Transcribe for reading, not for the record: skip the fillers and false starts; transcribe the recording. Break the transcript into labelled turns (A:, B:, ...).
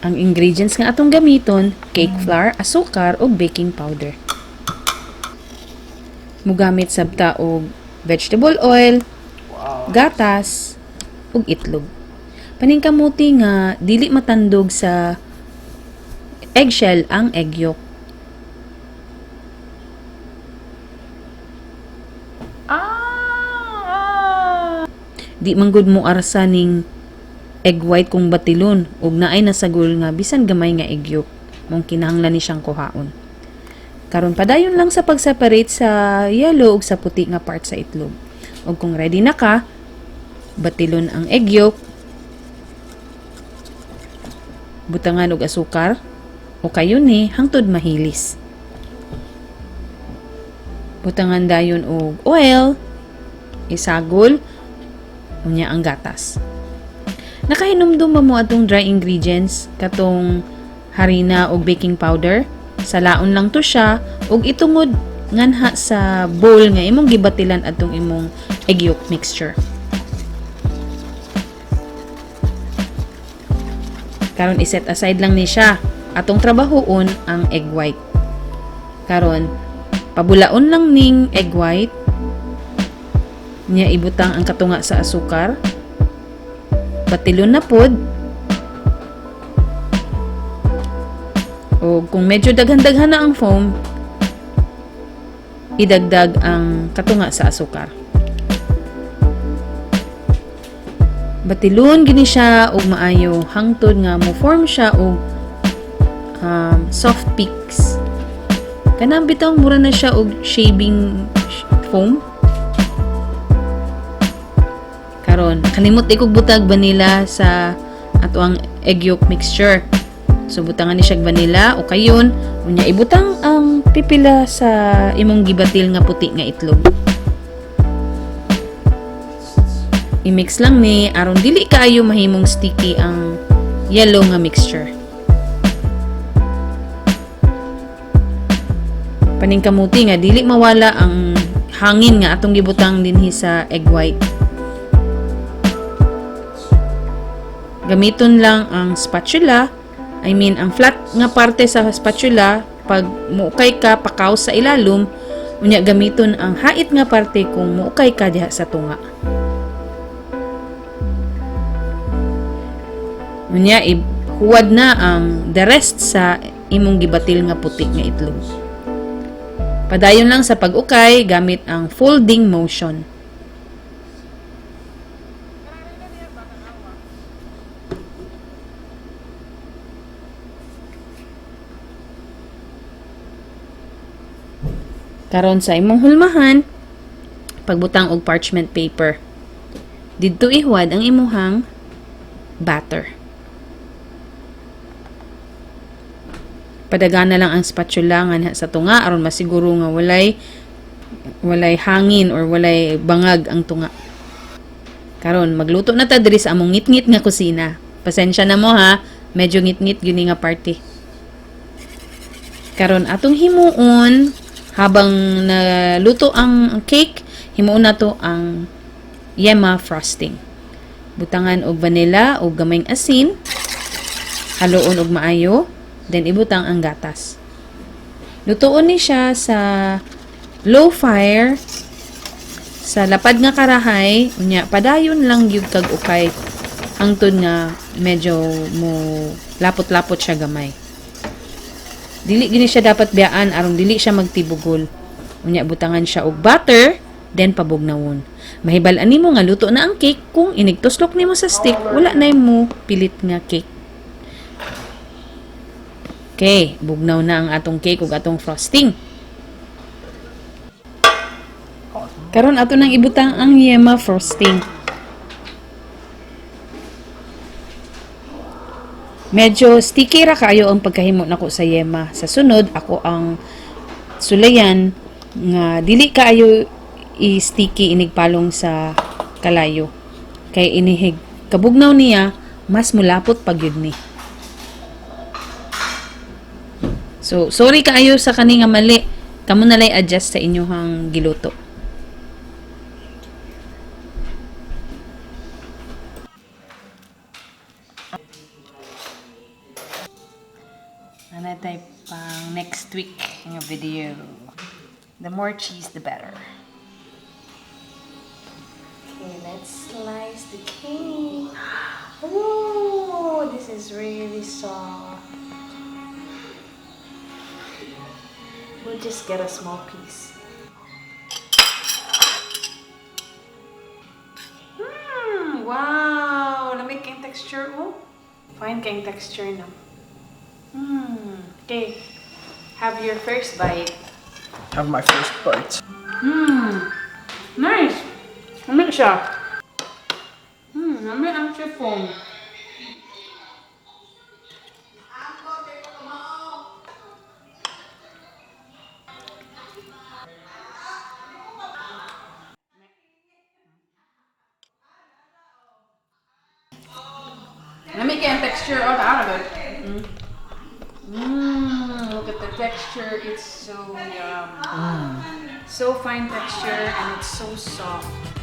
A: Ang ingredients nga atong gamiton, cake flour, asukar ug baking powder. Mugamit sab ta og vegetable oil, gatas ug itlog. Paningkamuti nga dili matandog sa eggshell ang egg yolk. Di man gud mo arsa ning egg white kung batilon ug naay nasagol nga bisan gamay nga egg yolk mong kinahanglan ni siyang kuhaon. Karon padayon lang sa pag-separate sa yellow ug sa puti nga part sa itlog. Ug kung ready na ka, batilon ang egg yolk, butangan og asukar o kayon ni hangtod mahilis. Butangan dayon og oil, isagol, unya ang gatas. Nakahinumdum ba mo atong dry ingredients katong harina og baking powder? Salaon lang to siya ug itungod nganha sa bowl nga imong gibatilan atong imong egg yolk mixture. Karon i-set aside lang ni siya. Atong trabahoon ang egg white. Karon pabulaon lang ning egg white. Nya ibutang ang katunga sa asukar. Batilon na pod. O kung medyo daghan-daghan na ang foam, idagdag ang katunga sa asukar. Batilon gini siya og maayo hangtod nga mo form siya og soft peaks. Kanang bitaw mura na siya og shaving foam. Karon, kalimot di kog butag vanilla sa ato ang egg yolk mixture. So butangan ni siya og vanilla o kayon, unya ibutang ang pipila sa imong gibatil nga puti nga itlog. I-mix lang ni aron dili kaayo mahimong sticky ang yellow nga mixture. Paningkamuti nga dili mawala ang hangin nga atong gibutang dinhi sa egg white. Gamiton lang ang spatula, I mean ang flat nga parte sa spatula pag muukay ka pakaw sa ilalom, unya gamiton ang hait nga parte kung muukay ka diha sa tunga. Unya ihuwad na ang the rest sa imong gibatil nga puti nga itlog. Padayon lang sa pag-ukay gamit ang folding motion. Karon sa imong hulmahan, pagbutang og parchment paper. Didto ihuwad ang imuhang batter. Padagana lang ang spatula nga sa tunga aron masiguro nga walay hangin or walay bangag ang tunga. Karon magluto na ta diri sa among ngitngit nga kusina. Pasensya na mo ha, medyo ngitngit gyud ni nga party. Karon atong himuon habang naluto ang cake, himuon nato ang yema frosting. Butangan og vanilla og gamayng asin, haluon og maayo, then ibutang ang gatas. Lutuon ni siya sa low fire sa lapad nga karahay, unya padayon lang gyud kag ukay hangtod nga medyo mo lapot-lapot siya gamay. Dili gini siya dapat biyaan aron dili siya magtibugol. Unya butangan siya og butter, then pabugnawon. Mahibal-an nimo nga luto na ang cake kung inigtuslok nimo sa stick, wala na mo pilit nga cake. Okay, bugnaw na ang atong cake ug atong frosting. Karon ato nang ibutang ang yema frosting. Medyo sticky ra kaayo ang pagkahimo nako sa yema. Sa sunod ako ang sulayan nga dili kaayo i-sticky inigpalong sa kalayo. Kay inihig kabugnaw niya mas mulapot pag yun ni. So sorry kaayo sa kani nga mali. Kamo na lay adjust sa inyong giluto. Ano tayo pang next week nga video. The more cheese, the better. Okay, let's slice the cake. Oh, this is really soft. We'll just get a small piece. Wow! Lami kayong texture, oh. Fine kayong texture na. Okay. Have your first bite.
B: Have my first bite.
A: Nice! Lami siya. Lami ang chiffon. Lami kay ang texture all out of it. Look at the texture. It's so yum. So fine texture and it's so soft.